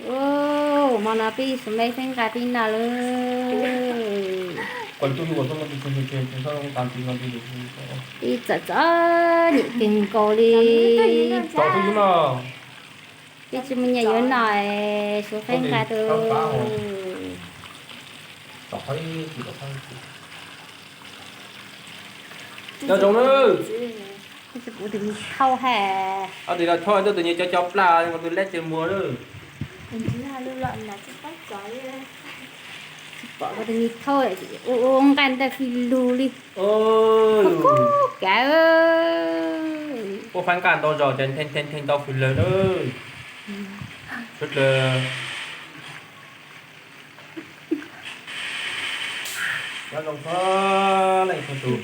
Ub, hmo no peb Suav Meb Feeb nqa peb noj lawm. Peb txom txom nyem kawg nkaus li. Peb tsis muaj nyiaj yuav noj, Suav Feeb nqa rau. Nyob zoo nawb. Kuv tus me thauj ha. Ob tus los thauj, tus nyias cov cov plaj, tus leb tsis muag lawm. Tsis pom kuv tus me thauj ua nqaij ntaj fij lug li. Kub kav. Ua faib nqaj ntau zog ces nthee nthee ntau fwj lawg na. Suav dlawg. Nyob zoo txhua leej txhua tus.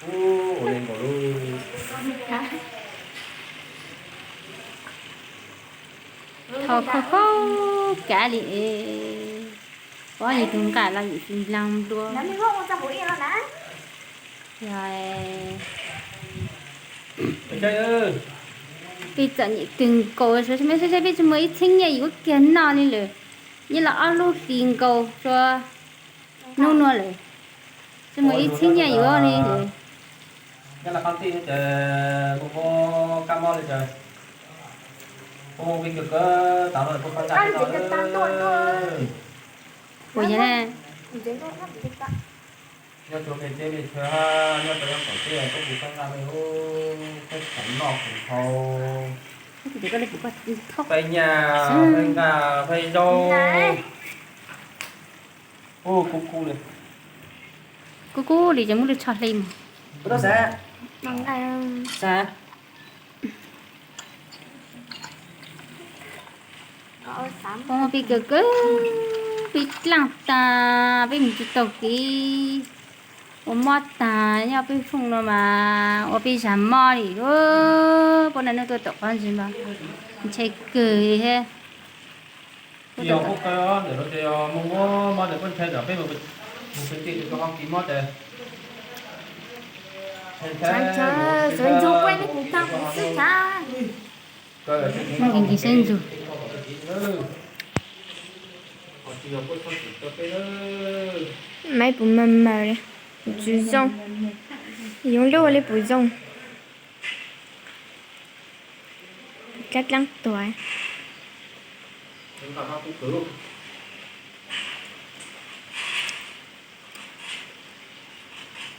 Ub, ua li nkaus lub. Thaum kub kub kav li es, pom yus tus nqaij los yus tsis nplaag dua. Yog peb txom nyem kawg nkaus, saib saib peb tsis muaj ib txheeb nyiaj yuav kiag noj li lawm. Nyob los ob lub hlis nkaus txhua hnub no lawm, tsis muaj ib txheeb nyiaj yuav li lawm. Nyob los qab tij ces muaj kab mob li ces muaj pib kawg kawg tas no kuj pab nqa no. Ua yog ne, nyob txhua pem teb li chaw, nyob rau nyob tom teb koj kuj pab nqa li, peb khoom noj khoom haus, peb nyaj, peb nqa, peb zaub. Kub kub li, kub kub li ces muab lub tsho hle mus. Peb kawg kawg, peb dlaaj tag, peb mus tsis tau kev, ua mob tag, nyob peb fooj no mas ua peb zag mob li. Pab na nej tuaj tom qab ntsis mas ntshai kawg li thiab. Tsis yog pub qe ntawm no ces yog muaj mob ntawm pub ntshai ntawm peb mus pem tim rau qhov kis mob ces ntshai ntshai, sawv ntxov kuj nej kuv tag kuv xwb tag. Nkis sab ntsug. Maiv puv mawg mawg li, kuv tsis zoo, yoov lub ua li puv zoo. Dlaab dlaab tuag.